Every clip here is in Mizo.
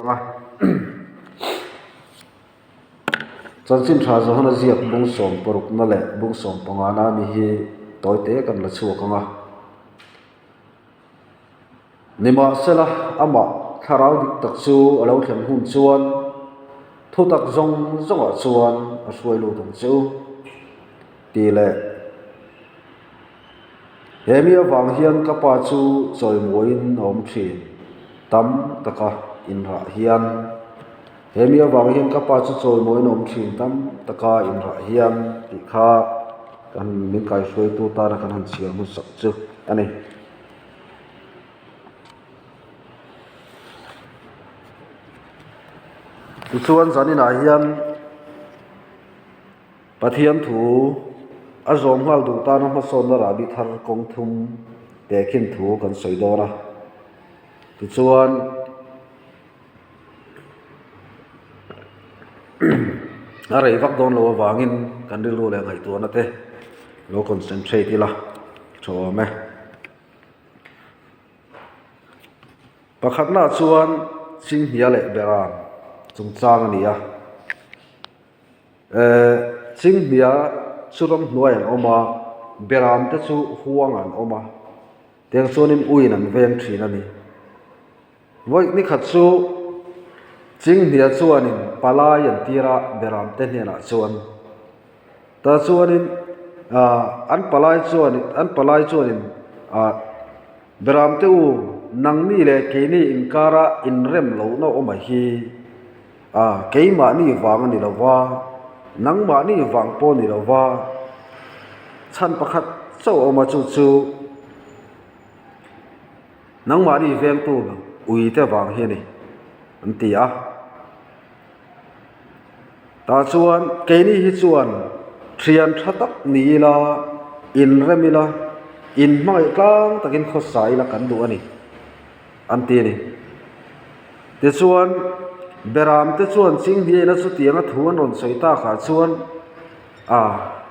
Anga Chanchin tha Johana ziak bung 16na leh bung 15na ami hi tawi te kan la chhuak ang a. Nimahsela amah thlarau dik tak chu a lo thlen hun chuan thutak zawng zawngah chuan a hruai lut ang che u tih leh He mi avang hian ka pa chu chawimawiin a awm thin tam taka inrah hian He mi avang hian ka pa chu chawimawiin a awm thin tam taka inrah hian tih kha kan min kaihruaitu tana kan han chhiar hmasak chu a ni. Tichuan zaninah hian. Pathian thu a zawm nghal duh tana hmasawnna rahbi thar kawng thum tehkhin thu kan sawi dawn a. Tichuan, a rei vak dawn loh avangin kan rilru leh ngaihtuahna te lo concentrate ila tha awm e. Pakhatnaah chuan Chinghnia leh Beram chungchang a ni a. Ehh Chinghnia chu ramhnuai an awm a, Beram te chu huang an awm a, tiang chuanin uiin an veng thin a ni. Vawi nikhat chu Chinghnia chuanin palai an tir a Beram te hnenah chuan tah chuanin ahh an palai chuan an palai chuanin ahh Beram te u nangni leh keini inkara inrem lohna awm a hi. A, keimahni vang a ni lo va, nangmahni vang pawh a ni lo va, chhan pakhat chauh a awm a, chu chu nangmahni vengtu uite vang hi a ni, an ti a. Tah chuan keini hi chuan thian tha tak ni ila, inrem ila, inhmangaih tlang takin khawsa ila kan duh a ni. An ti a ni. Tichuan, Beramte chuan Chinghniaina chutianga thu an rawn sawi takah chuan, A,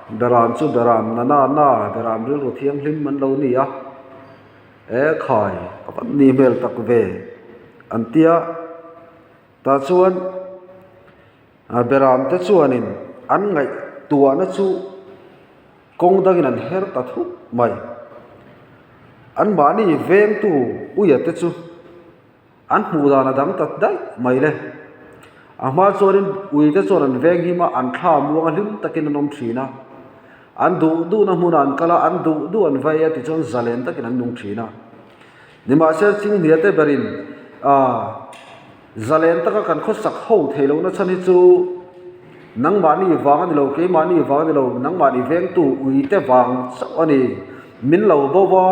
Beram chu Beram na na na, Beram rilru thianghlim an lo ni a, e khai, a van ni hmel tak ve, an ti a. Tah chuan, Beramte chuanin an ngaihtuahna chu Kawng dangin an her ta thup mai. Anmahni vengtu uia te chu an hmuh dan a dang ta daih mai le. A hma chuanin ui te chuan an veng him a, an thla muang a hlim takin an awm thin a. An duh duhna hmunah an kal a, an duh duh an vai a tichuan zalen takin an nung thin a. Nimahse Chinghnia te berin aaa. Zalen taka kan khawsak ho thei lohna chhan hi chu nangmahni vang a ni lo, keimahni vang a ni lo, nangmahni vengtu uite vang chauh a ni. Min lo bo va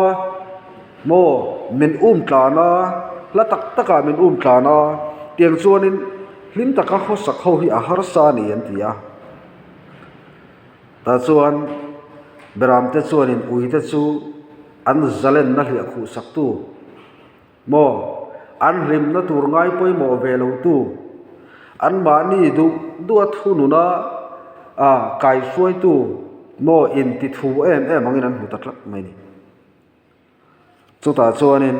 maw, min um tlan a, hla tak takah min um tlan a, tiang chuanin hlim taka khawsak ho hi a harsa a ni an ti a. Tah chuan Beramte chuanin uite chu an zalenna hliah khuhsaktu. Maw? An hlimna tur ngai pawimawh ve lo tu, anmahni duh duh a thununa a kaihruaitu maw inti thu em em angin an hmu ta tlat mai ni. Chutah chuanin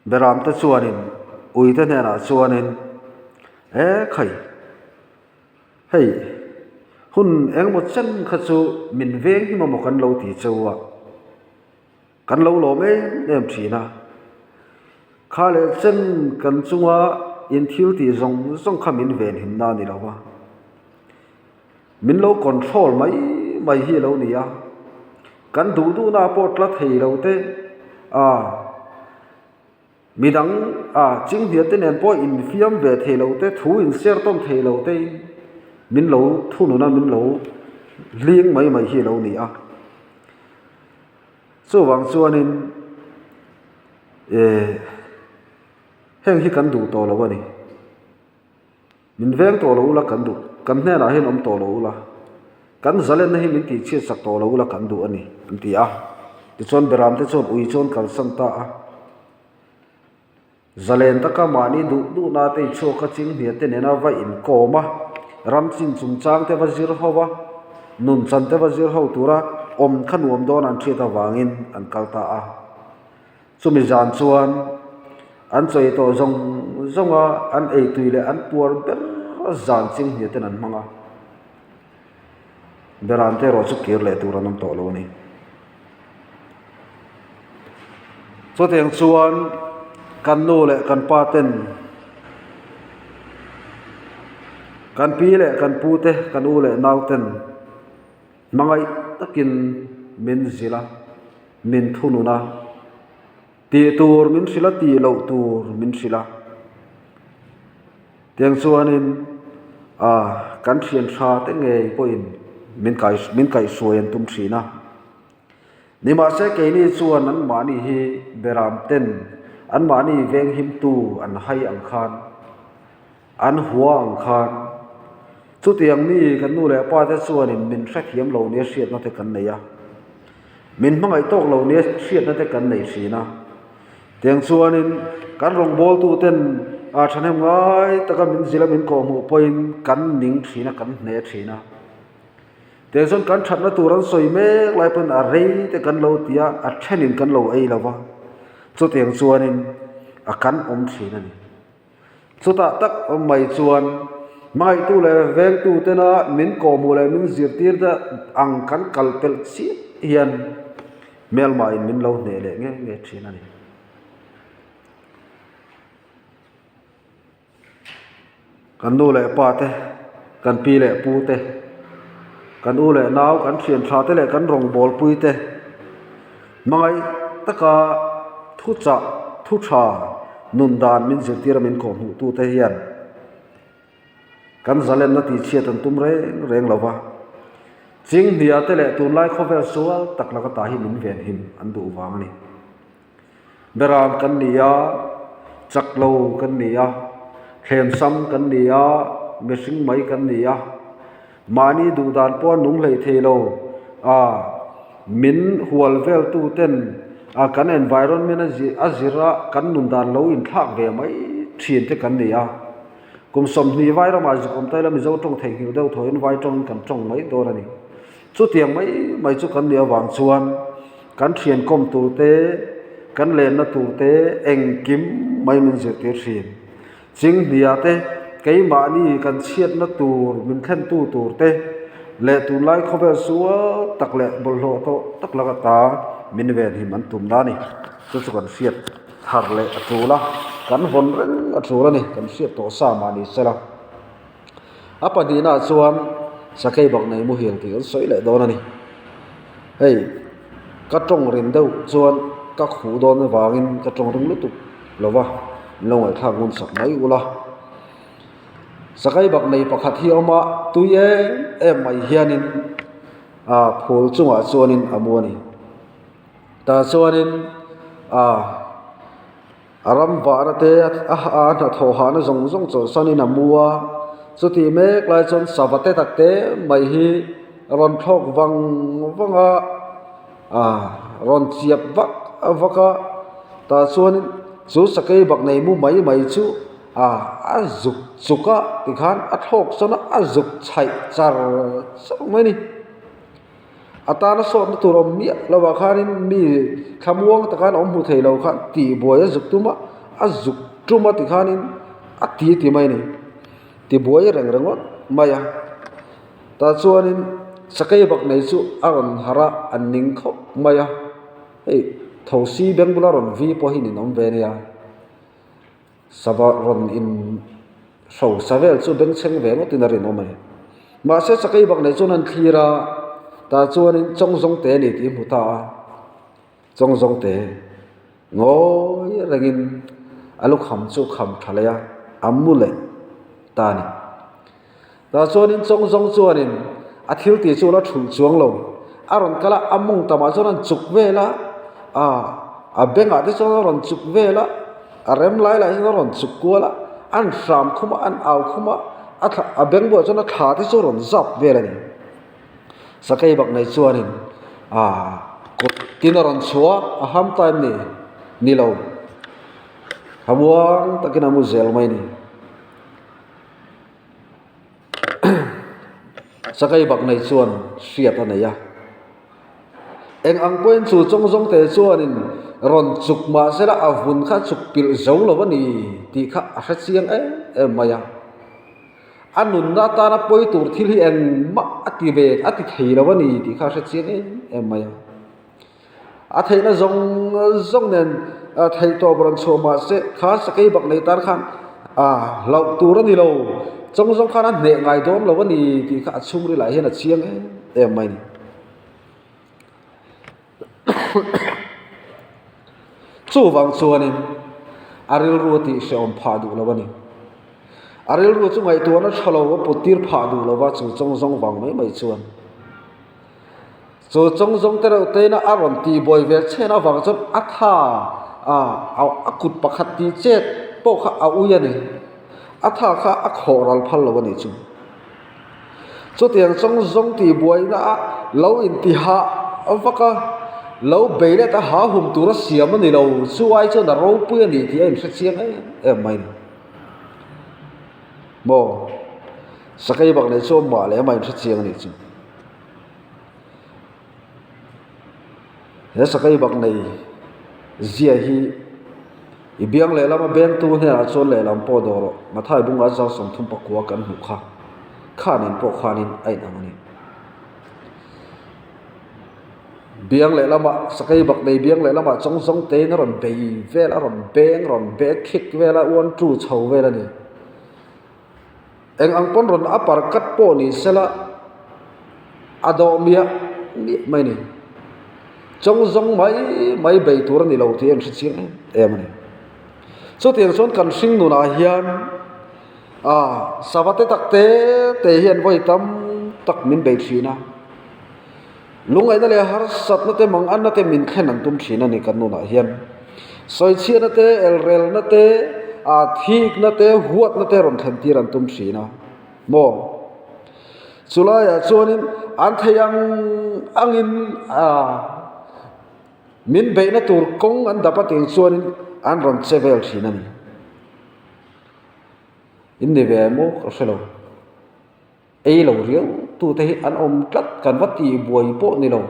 Beramte chuanin uite hnenah chuanin, E khai, hei hun engemaw chen kha chu min veng him amaw kan lo ti cheu a. Kan lo lawm em em thin a, kha leh chen kan chunga in thil tih zawng zawng kha min venhim na a ni lo va, min lo control mai mai hi a lo ni a, kan duh duhna pawh tla thei lo te a midang a chinghnia te nen pawh infiam ve thei lo te thu inser tawn thei lo te in min lo thunun a min lo hling mai mai hi a lo ni a. Chuvang chuanin eh heng hi kan duh tawh lo a ni. Min veng tawh lo ula kan duh, kan hnenah hian awm tawh lo ula, kan zalenna hi min tihchhiat sak tawh lo ula kan duh a ni an ti a. Tichuan Beramte chuan ui chuan kalsan ta a. Zalen taka mahni duh duhna te inchhuak a chinghnia te nena va inkawm a, ram chin chungchang te va zir ho a, nun chan te va zir ho tura awm kha nuam dawn an hriat avangin an kal ta a. Chumi zan chuan An chawi tawh zawng zawng a, an eitui leh an puar ber zan chinghnia ten an hmang a. Beram te erawh chu kir leh tur an awm tawh lo a ni. Chutiang chuan kan nu leh kan pa ten kan pi leh kan pu te kan u leh nau ten hmangaih takin min zilh a, min thunun a. Tih tur min hrilh a, tih loh tur min hrilh a. Tiang chuanin ah kan thian tha te ngei pawhin min kai min kaihhruai an tum thin a. Nimahse keini chuan anmahni hi beram ten anmahni venghimtu an hai ang khan An hua ang khan chutiang mi kan nu leh pa te chuanin min hrethiam lo nia hriatna te kan nei a, min hmangaih tawk lo nia hriatna te kan nei thin a. Tiang chuanin kan rawngbawltu ten a thahnem ngai taka min zilh a min kawhhmuh pawhin kan ning thin a, kan hne thin a. Tiang chuan kan thatna tur an sawi mek lai pawhin a rei te kan lo ti a, a thenin kan lo ei lo va, chutiang chuanin a kan awm thin a ni. Chutah tak awm mai chuan hmangaihtu leh vengtu tena min kawhhmuh leh min zirtir te ang kan kal pelh chiah hian hmelmahin min lo hneh leh nge nge thin a ni. Kan nu leh pa te, kan pi leh pu te, kan u leh nau, kan thian tha te leh kan rawngbawlpui te hmangaih taka thuchah thu tha nun dan min zirtir a min kawhhmuh tu te hian kan zalenna tihchhiat an tum reng reng lo va, Chinghnia te leh tunlai khawvel sual tak laka tah hi min venhim an duh vang a ni. Beram kan ni a, chak lo kan ni a, thlemsam kan ni a, mihring mai kan ni a, mahni duh dan pawh a nung hlei thei lo a, min hual vel tu ten a kan environment a zir a kan nun dan lo inthlak ve mai thin te kan ni a. Kum 20 vai ramah zikawm taila Mizo tawng theihnghilh deuh thawiin vai tawngin kan tawng mai dawn a ni. Chutiang mai mai chu kan nih avang chuan kan thian kawm tur te, kan lenna tur te engkim mai min zirtir thin. Chinghnia te, keimahni kan chhiatna tur min thlentu tur te leh tunlai khawvel sual tak leh bawlhhlawh tawh tak laka ta min venhim an tum na a ni. Chu chu kan hriat thar leh a tul a, kan vawn reng a tul a ni, kan hriat tawh sa mah ni sela. A pahnihnaah chuan sakei bak nei muhil tih kan sawi leh dawn a ni. Hei ka tawng rin deuh chuan ka khuh dawn avangin ka tawng ring lutuk lo va, min lo ngaihthlak ngun sak mai ula. Sakei bak nei pakhat hi a awm a, tui em em mai hianin ah phul chungah chuanin a mu a ni. Tah chuanin ah. A ram vahna te a a hnathawh hahna zawng zawng chawlhsanin a mu a, chutih mek lai chuan sava te tak te mai hi rawn thlawk vang vang a, ah rawn chiap vak vak a, tah chuanin chu sakei bak nei mu mai mai chu ah a zuk chuk a tikhan a thlawk sawn a a zuk chhaih char char mai a ni. A tana sawtna tur awm miah lo ah khanin mi thlamuang taka an awm hmu thei lo khan tihbuai a zuk tum a, a zuk tum a tikhanin a ti ti mai a ni. Tibuai reng ringawt mai a. Tah chuanin sakei bak nei chu a rawn harh a, a ning khawp mai a. Hei thosi beng bula rawn vi pawh hi ninawm ve ania. Sava rawn in hrosa vel chu bengchheng ve ngawtin a rinawm a ni. Mahse sakei bak nei chuan an thlir a, tah chuanin chawngzawng te a ni tih a hmu ta a. Chawngzawng te ngawi rengin a lukham chu kham tha leh a, a mu leh ta a ni. Tah chuanin chawngzawng chuanin a thil tih chu a la thulh chuang lo. A rawn kal a, a mawng tamah chuan a rawn chuk vel a, ah a bengah te chuan a rawn chuk vel a, a rem lai lah hian a rawn chuk kual a, a rawn hram khum a, a rawn au khum a, a thla a beng bulah chuan a thla te chu a rawn zap vel a ni. Sakei bak nei chuanin ah kut tin a rawn chhuah a, a ham ta em ni? Ni lo. Thlamuang takin a mu zel mai a ni. Sakei bak nei chuan hriat a nei a. Eng ang pawhin chu chawng zawng te chuanin rawn chuk mah sela a vun kha chuk pilh zo lo a ni tih kha a hre chiang em em mai a. A nunna atana pawi tur thil hi engmah a ti ve a ti thei lo a ni tih kha a hre chiang em em mai a. A theihna zawng zawng nen theih tawp rawn chhuah mah se kha sakei bak nei tan khan ah hlauh tur a ni lo, chawng zawng khan a hneh ngai dawn lo a ni tih kha a chhungril ah hian a chiang em em mai a ni. Chuvang chuanin a rilru a tihhrehawm phah duh lo a ni. A rilru chu ngaihtuahna tha lo a put tir phah duh lo va chu chawng zawng vang mai mai chuan. Chu chawng zawng te reuh tein a rawn tih buai ve chhen avang chuan a tha a a kut pakhat tih chet pawh kha a ui a ni. A tha kha a khawh ral phal lo a nih chu. Chutiang chawng zawng tih buaina a lo intihah vak a, lo bei let a ha hum tur a siam a ni lo. Chu ai chuan a ropui a ni tih a inhre chiang em em mai a ni. Maw? Sakei bak nei chu amah leh amah inhre chiang a nih chu. He sakei bak nei zia hi i biang lehlam a bengtu hnenah chuan lehlam pawh dawh rawh. Mathai bunga zar 30 pakua kan hmuh kha khanin pawh khanin a inang a ni. Biang lehlamah sakei bak nei biang lehlamah chawng zawng tein a rawn bei vel a rawn beng rawn bek khik vel a uan tu chho vel a ni. Eng ang pawn rawn a par kat pawh ni sela a dawh miah miah mai a ni. Chawng zawng mai mai bei tur a ni lo tih a inhre chiang em em a ni. Chutiang chuan kan hring nunah hian ah sava te tak te te hian vawi tam tak min bei thin a. Lungngaihna leh harsatna te manganna te min thlen an tum thin a ni kan nunah hian. Sawichhiatna te, elrelna te, ah thikna te, huatna te rawn thlen tir an tum thin a maw? Chulaiah chuanin an thei ang angin ah min beihna tur kawng an dap a tih chuanin an rawn che vel thin a ni. In ni ve maw ka hre lo. Ei lo riau tute hi an awm tlat kan va tih buai pawh ni lo.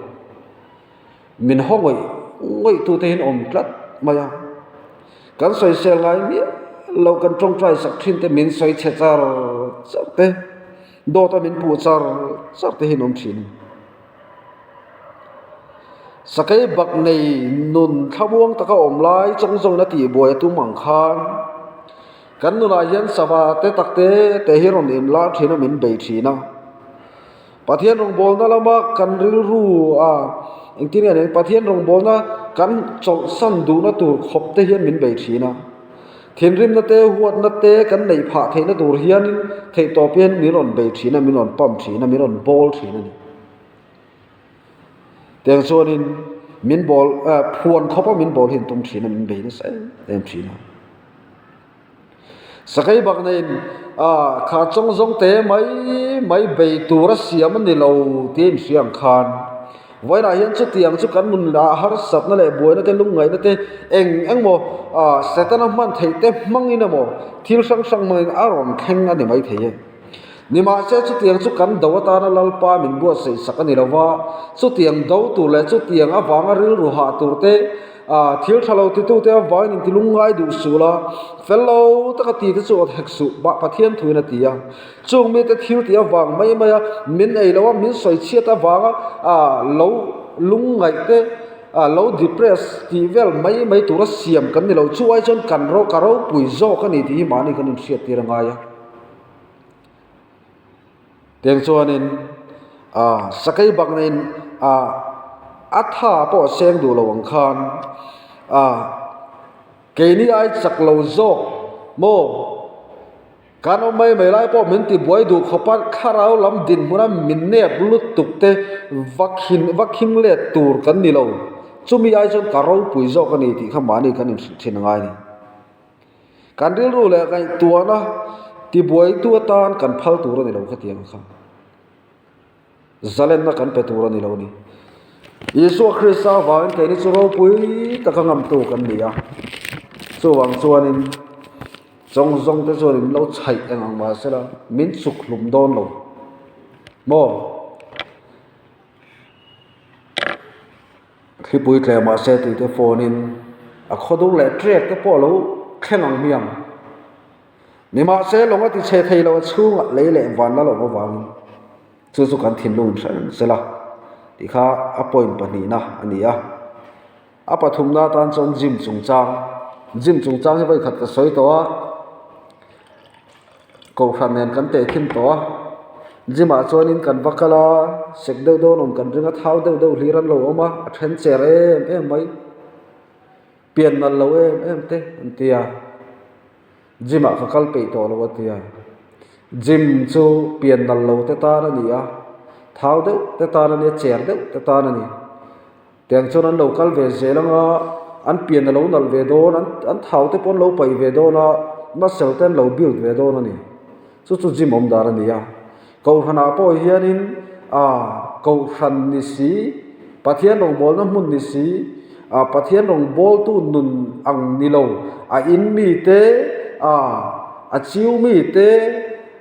Min haw ngawih ngawih tute hi an awm tlat mai a. Kan sawisel ngai miah lo kan tawngtai sak thin te min sawi chhe char char te dawt a min puh char char te hi an awm thin a ni. Sakei bak nei nun thlamuang taka awm lai chawng zawngin a tih buai a tum ang khan. Kan nunah hian sava te tak te te hi rawn inlar thin a, min bei thin a. Pathian rawngbawlna lama kan rilru a, engtin nge ni, Pathian rawngbawlna kan chawlhsan duhna tur khawp te hian min bei thin a. Thinrimna te, huatna te kan neih phah theihna tur hianin theihtawp hian min rawn bei thin a, min rawn pump thin a, min rawn bawl thin a ni. Tiang chuanin min bawl, phuan khawpa min bawl hi an tum thin a, min bei nasa em em thin a. Sakei bak neiin ah kha chawng zawng te mai mai bei tur a siam a ni lo tih a inhria ang khan vawiinah hian chutiang chu kan nun ah harsatna leh buaina te lungngaihna te eng eng maw ah Setana hman theih te hmangin emaw thil hrang hrang hmangin a rawn thleng a ni maithei e. Nimahse chutiang chu kan do atana Lalpa min buatsaih sak a ni lo va, chutiang do tur leh chutiang avanga rilru hah tur te, thil tha lo titute avangin inti lungngai duh suh la, fel lo taka ti te chu awt hek suh, Pathian thuin a ti a. Chung mite thil tih avang mai maia min ei lo a, min sawi chhiat avanga lo lungngaih te, lo depress tih vel mai mai tura siam kan ni lo. Chu ai chuan kan ro ka ropui zawk a ni tih hi mahni kan inhriattir a ngai a. Tiang chuanin ah sakei baknain ah a tha pawh a seng duh lo ang khan ah keini ai chak lo zawk maw kan awm mai mai lai pawh min ti buai duh khawp a thlarau lam dinhmun a min nep lutuk te va khin va khing let tur kan ni lo chumi ai chuan ka ropui zawk a ni tih kha mahni kan inhrilh thin a ngai a ni. Kan rilru leh ngaihtuahna tibuaitu atan kan phal tur a ni lo khatiang kha. Zalenna kan pe tur a ni lo a ni. Isua Krista avangin keini chu ropui taka ngamtu kan ni a. Chuvang chuanin chawng zawng te chuan in lo chhaih eng ang mahsela min chuk hlum dawn lo maw? Thlipui tleh mahse tui te phone in a khawdur leh trek te pawh a lo thleng ang hmiang. Nimahse lawng a ti chhe thei lo a chhungah lei leh van la loh avangin chu chu kan thinlung in hre reng sela tih kha a point pahnihna a ni a. A pathumna atan chuan gym chungchang, gym chungchang hi vawikhat ka sawi tawh a, kohhran nen kan tehkhin tawh a, gym ah chuanin kan va kal a, sek deuh deuh an awm kan ring a, thau deuh deuh hlir an lo awm a, a then cher em em mai, pian nalh lo em em te an ti a, gym ah ka kal peih tawh lo a ti a, gym chu pian nalh lo te tan a ni a, thau deuh te tan a ni a, cher deuh te tan a ni. Tiang chuan an lo kal ve zel ang a, an pian a lo nalh ve dawn, an an thau te pawh an lo paih ve dawn a, muscle te an lo build ve dawn a ni. Chu chu gym awm dan a ni a. Kohhranah pawh hianin ah kohhran ni si, Pathian rawngbawlna hmun ni si, ah Pathian rawngbawltu nun ang ni lo, a in mi te, ah a chiu mi te,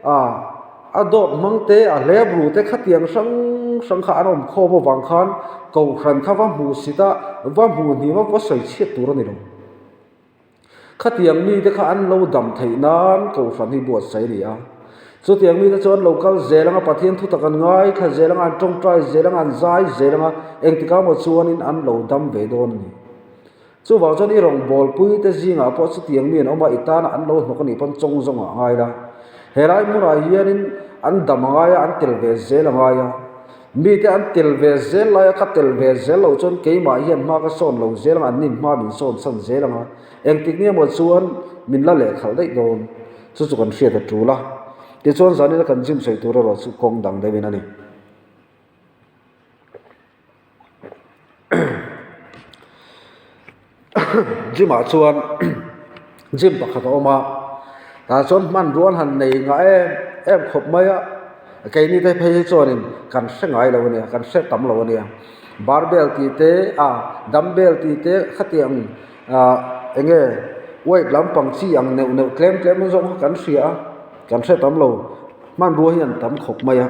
ah. A dawt hmang te, a hlep ru te khatiang hrang hrang kha an awm khawm avang khan Kohhran kha va hmuh sit a, va hmuh hnim a, va sawi chhiat tur a ni lo. Khatiang mite kha an lo dam theih nan Kohhran hi buatsaih a ni a. Chutiang mite chu an lo kal zel anga Pathian thutak an ngaithla zel anga, an tawngtai zel anga, an zai zel anga, engtikah maw chuanin an lo dam ve dawn a ni. Chuvang chuan i rawngbawlpui te zingah pawh chutiang mi an awm a, i tana an lo hnawk a nih pawn chawng zawng ah ngai la. Helai hmunah hianin an dam a ngai a, an tel ve zel a ngai a. Mite an tel ve zel laia ka tel ve zel loh chuan keimah hian hma ka sawn lo zel ang a, an nin hma min sawn san zel ang a. Engtik nge maw chuan min la lehkhalh daih dawn. Chu chu kan hriat a tul a. Tichuan zanina kan gym sawi tur erawh chu kawng dang deuhin a ni. Gym ah chuan gym pakhat a awm a tah chuan hmanrua an han nei ngah em em khawp mai a keini te phei hi chuanin kan hre ngai lo a nia kan hre tam lo a nia barbell tih te ah dumbbell tih te khatiang ah eng nge weight lampang chi ang neuh neuh tlem tlem zawng kha kan hria a kan hre tam lo hmanrua hi an tam khawp mai a.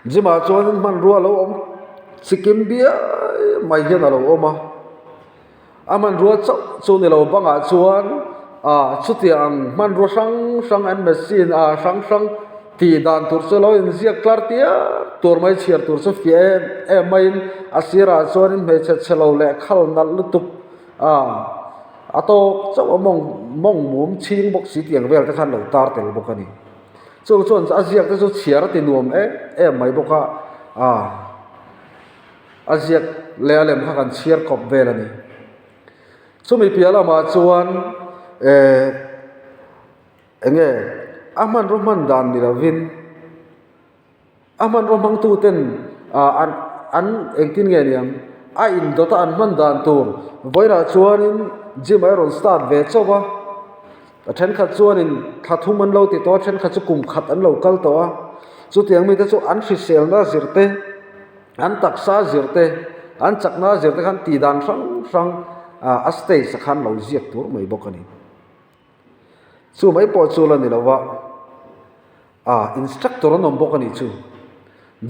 Gym ah chuan hmanrua a lo awm chikim biai mai hian a lo awm a a hmanrua chauh chu ni lo bangah chuan ah chutiang hmanrua hrang hrang an machine ah hrang hrang tih dan tur chu a lo inziak tlar tiar tur mai chhiar tur chu fiah em em maiin a sirah chuanin hmeichhe chhe lo leh khal nalh lutuk ah a tawk chauh a mawng mawng mum chhing bawk si tiang vel te khan lo tar tel bawk a ni. Chu chuan a ziak te chu chhiar a ti nuam em em mai bawk a, ah a ziak leh a lem kha kan chhiar kawp vel a ni. Chumi piah lamah chuan eh eng nge a hmanraw hman dan ni lovin A hmanraw hmangtuten ah an an engtin nge niang a indawt a an hman dan tur vawiinah chuanin gym a rawn start ve chauh a a thenkhat chuanin thla thum an lo ti tawh a thenkhat chu kum khat an lo kal tawh a chutiang mite chu an hriselna zir te an taksa zir te an chakna zir te khan tih dan hrang hrang ah a stage ah khan lo ziak tur mai bawk a ni. Chu mai pawh chu la ni lo va, ah instructor an awm bawk a nih chu.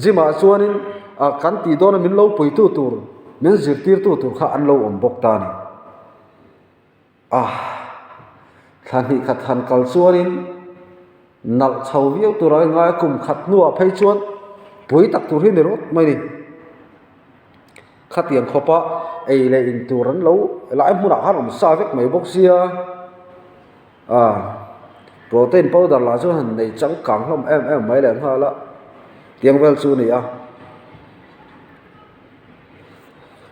Gym ah chuanin ah kan tih dawna min lo puitu tur, min zirtirtu tur kha an lo awm bawk ta a ni. Ah thla hnih khat han kal chuanin nalh chho viau tur a ingai a, kum khat hnuah phei chuan pui tak tur hi ni rawt mai a ni. Khatiang khawpa ei leh in tur an lo helai hmunah khan awm sa vek mai bawk sia ah protein powder lah chu han nei changkang hlawm em em mai leh nghal a tiang vel chu a ni a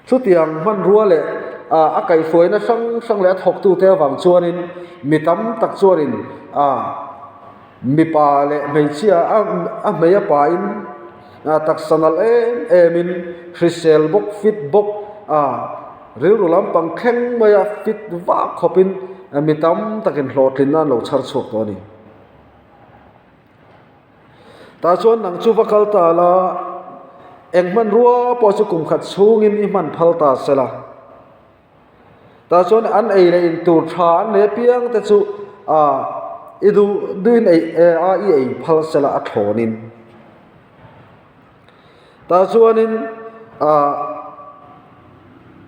chutiang hmanrua leh ah a kaihhruaina hrang hrang leh a thawktute avang chuanin mi tam tak chuanin ah. Mipa leh hmeichhia a hmei a pain taksa nalh em em in hrisel bawk fit bawk a rilru lampang thleng mai a fit vak khawp in mi tam takin hlawhtlin nan lo chhar chhuak tawh a ni. Tah chuan nang chu va kal ta la eng hmanrua pawh chu kum khat chhungin i hman phal ta sela. Tah chuan an ei leh in tur tha an nei apiang te chu ah i duh duhin ei a i ei phal sela a thlawnin. Tah chuanin. Ah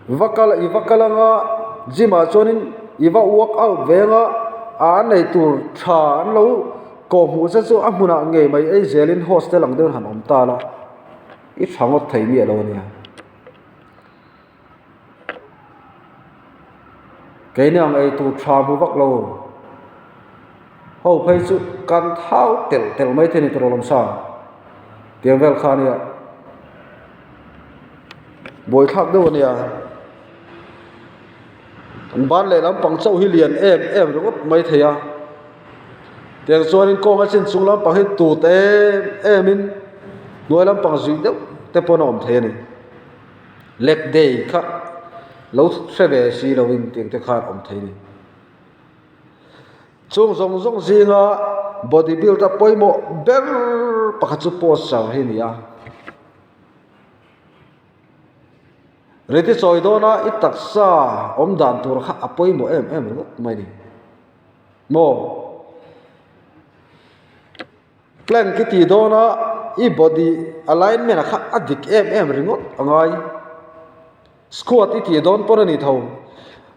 va kal i va kal anga gym ah chuanin i va work out ve anga ah an ei tur tha an lo kawh hmuh che chu a hmunah ngei mai ei zelin hostel ang deuhin han awm ta la i tha ngawt thei miah lo ania. Keini ang ei tur tha hmu vak lo ho phei chu kan thau telh telh mai thei a ni tawh lawm sa tiang vel kha ania buaithlak deuh ania an ban leh lampang chauh hi lian em em ringawt mai thei a tiang chuanin kawng a chin chung lampang hi tut em em in hnuai lampang zuih deuh te pawn a awm thei a ni. Leg day kha lo hre ve si loin tiang te khan awm thei ni. Chung zawng zawng zinga body build a pawimawh ber pakhat chu posture hi a ni a. Riti chawi dawna i taksa awm dan tur kha a pawimawh em em ringawt mai a ni. Maw? Plank i tih dawn a, i body alignment a kha a dik em em ringawt a ngai. Squat i tih dawn pawn a ni tho.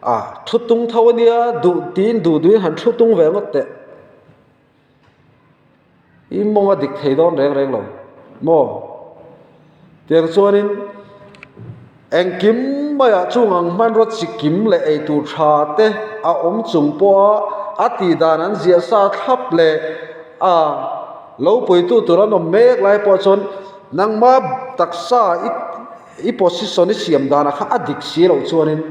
Ah, thu tung tho a nia, duh tiin duh duhin han thu tung ve ngawt teh. I mawng a dik thei dawn reng reng lo maw? Tiang chuanin engkim maiah chung ang hmanraw chi kim leh eitur tha te a awm chung pawha a tih dan an ziah sa thlap leh a lo puitu tur an awm mek lai pawh chuan nangma taksa i i position i siam danah kha a dik si loh chuanin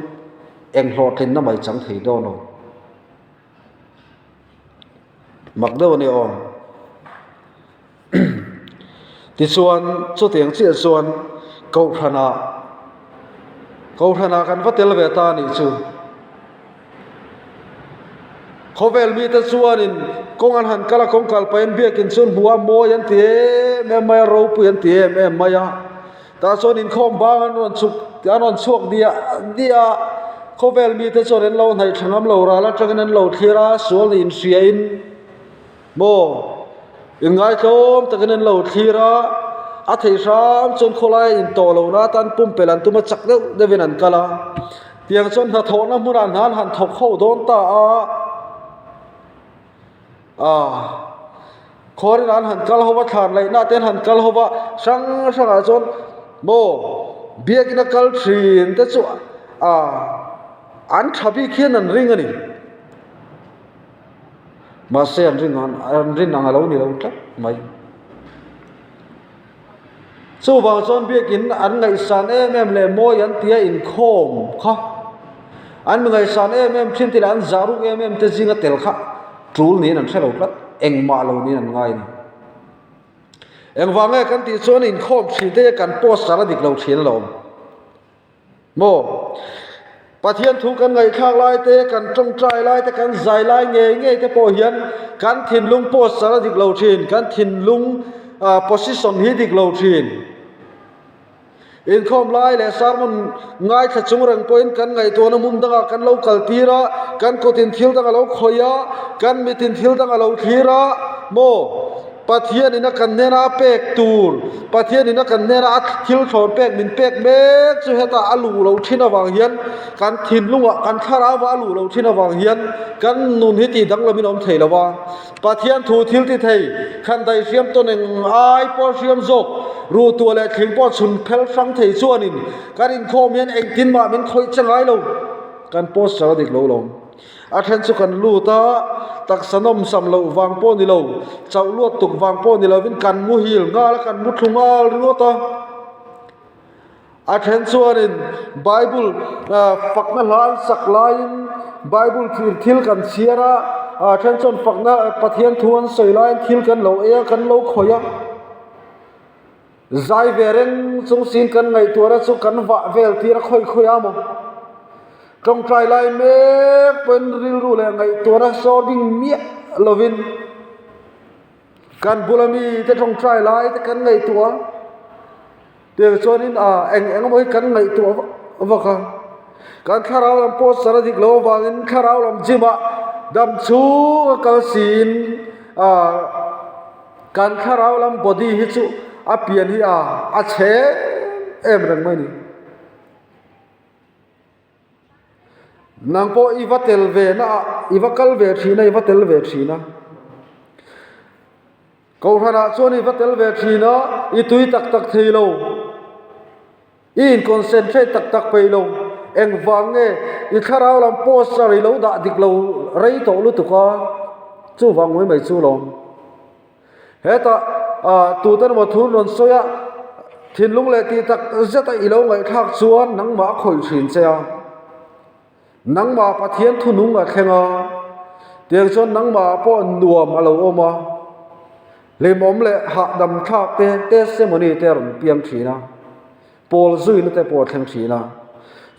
eng hlawhtlinna mai chang thei dawn lo. Mak deuh a ni awm. Tichuan chutiang chiah chuan Kohhranah Kohhranah kan va tel ve ta a nih chu. Khawvel mite chuanin kawng an han kal a, kawng kal pahin biakin chu an hmu a, mawi an ti em em mai a, ropui an ti em em mai a. Tah chuan inkhawm bang an rawn chhuk an rawn chhuak diah diah a, khawvel mite chuan an lo hnaih tha ngam lo ral atangin an lo thlir a, sual nih inhriain. Maw? Inngaitlawm takin an lo thlir a, a thei hram chuan khawlaia intawh lohna atan pumpelh an tum a, chak deuh deuhin an kal a. Tiang chuan hnathawhna hmunah hna an han thawk ho dawn ta a, ah, khuarin an han kal ho va, thlan laihna te an han kal ho va, hrang hrangah chuan maw biakina kal thin te chu ah, an tha bik hian an ring a ni. Mahse an rin ang an rin ang a lo ni lo tlat mai. Chuvang chuan biakin an ngaihsan em em leh mawi an tia inkhawm kha an mi ngaihsan em em thin te leh an zah ruk em em te zinga tel kha tul niin an hre lo tlat, engmah lo niin an ngai a ni. Engvang nge kan tih chuan inkhawm thin te hi kan poster a dik lo thin alawm. Maw? Pathian thu kan ngaihthlak lai te, kan tawngtai lai te, kan zai lai ngei ngei te pawh hian kan thinlung posture a dik lo thin, kan thinlung position hi dik lo thin. Inkhawm lai leh sermon ngaithla chung reng pawhin kan ngaihtuahna hmun dangah kan lo kal tir a, kan kutin thil dang a lo khawih a, kan mitin thil dang a lo thlir a, maw? Pathianin a kan hnena a pek tur, Pathianin a kan hnena a thil thlawn pek min pek mek chu hetah a luh lo thin avang hian kan thinlungah, kan thlarauva a luh lo thin avang hian kan nun hi tih danglamin a awm thei lo va. Pathian thu thil ti thei, khan dai hriam tawn eng ai pawh hriam zawk, ruhtuah leh thling pawh chhun phel hrang thei chuanin kan inkhawm hian engtin mah min khawih che ngai lo, kan posture a dik lo lawm. A then chu kan lut a, taksa nawmsam loh vang pawh ni lo, chauh luat tuk vang pawh ni lovin kan muhil nghal a, kan mu thlu nghal ringawt a. A then chuanin Bible fakna hla an sak laiin Bible thil kan chhiar a, a then chuan fakna Pathian thu an sawi laiin thil kan lo ei a, kan lo khawih a. Zai ve reng chung siin kan ngaihtuahna chu kan vah vel tir a khawi khawi a maw? Tawngtai lai mek pawhin rilru leh ngaihtuahna sawr ding miah lovin kan bula mite tawngtai lai te kan ngaihtuah a, tiang chuanin ah eng eng emaw hi kan ngaihtuah vak vak a, kan thlarau lam pawh sar a dik loh avangin thlarau lam gym ah dam chhung a kal siin ah. Kan thlarau lam body hi chu a pian hi a a chhe em em reng mai a ni. Nang pawh i va tel ve na ah, i va kal ve thin a, i va tel ve thin a. Kohhranah chuan i va tel ve thin a, i tui tak tak thei lo. I in concentrate tak tak peih lo. Engvang nge i thlarau lam posture i lo dah dik lo rei tawh lutuk a, chuvang mai mai chu lawm. Hetah tute emaw thu rawn sawi a, thinlung leh tih tak zeta i lo ngaihthlak chuan nangmah a khawih thin che a. Nangmah Pathian thunung a thleng a, tiang chuan nangmah pawh nuam a lo awm a, hlimawm leh hahdam thlak te testimony te a rawn piang thin a, pawl zuina te pawh a thleng thin a.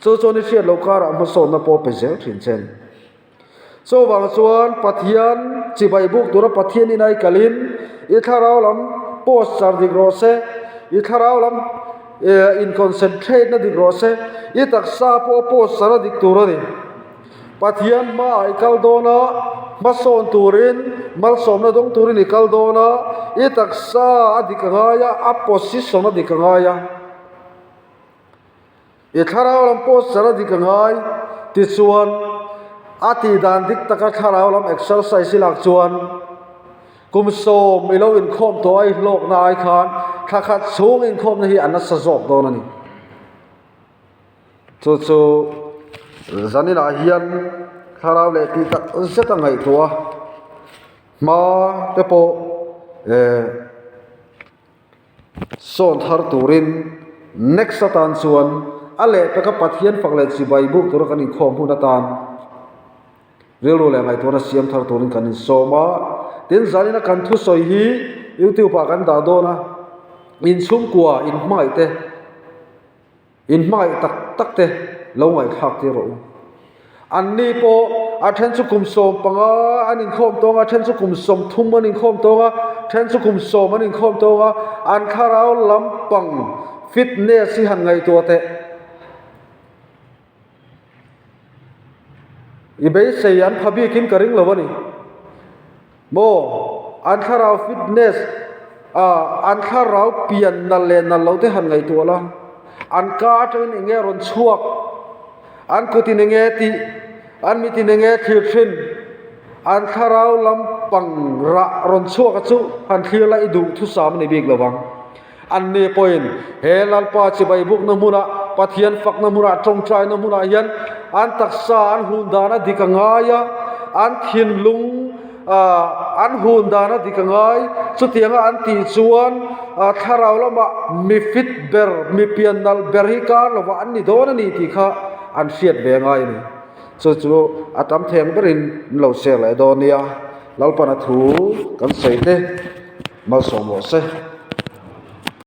Chu chuan i hriat loh karah hmasawnna pawh a pe zel thin che a ni. Chuvang chuan Pathian chibai buk tura Pathian in ai kalin i thlarau lam posture dik rawh se, i thlarau lam in concentrate na dik rawh se, i taksa pawh a posture a dik tur a ni. Pathian hmaah i kal dawn a, hmasawn turin, malsawmna dawng turin i kal dawn a, i taksa a dik a ngai a, a position a dik a ngai a. I thlarau lam posture a dik a ngai tichuan a tih dan dik taka thlarau lam exercise i lak chuan kum sawm i lo inkhawm tawh a i hlawkna ai khan thla khat chhung inkhawmna hi a nasa zawk dawn a ni. Chu chu zaninah hian thlarau leh tih tak zet a ngaihtuah a, hma te pawh eh. Sawn thar turin next atan chuan a lehpeka Pathian fak leh chibai buk tura kan inkhawm hun atan rilru leh ngaihtuahna siam thar turin kan insawm a. Tin, zanina kan thusawi hi YouTube ah kan dah dawn a, inchhungkua inhmangaih te, In hmangaih tak tak te lo ngaihthlak tir rawh u. Anni pawh a then chu kum 15 an inkhawm tawng a, then chu kum 30 an inkhawm tawng a, then chu kum 10 an inkhawm tawng a, an thlarau lampang fitness hi han ngaihtuah teh. I beisei an pha bikin ka ring lo a ni. Maw? An thlarau fitness ah an thlarau pian nalh leh nalh loh te han ngaihtuah la. An ka atangin eng nge rawn chhuak? An kutin eng nge tih? An mitin eng nge thlir thin? An thlarau lampang rah rawn chhuak a chu han thlir la i duh thusam a ni bik lo vang. Anni pawhin he Lalpa chibai bukna hmunah, Pathian fakna hmunah, tawngtaina hmunah hian an taksa an hun dan a dik a ngai a, an thinlung an hun dan a dik a ngai. Chutianga an tih chuan thlarau lamah mi fit ber, mi pian nalh ber hi kar lovah an ni dawn a ni tih kha an hriat ve ngai a ni. Chu chu a tam theng berin an lo share leh dawn nia. Lalpana thu kan sawi te malsawm rawh se.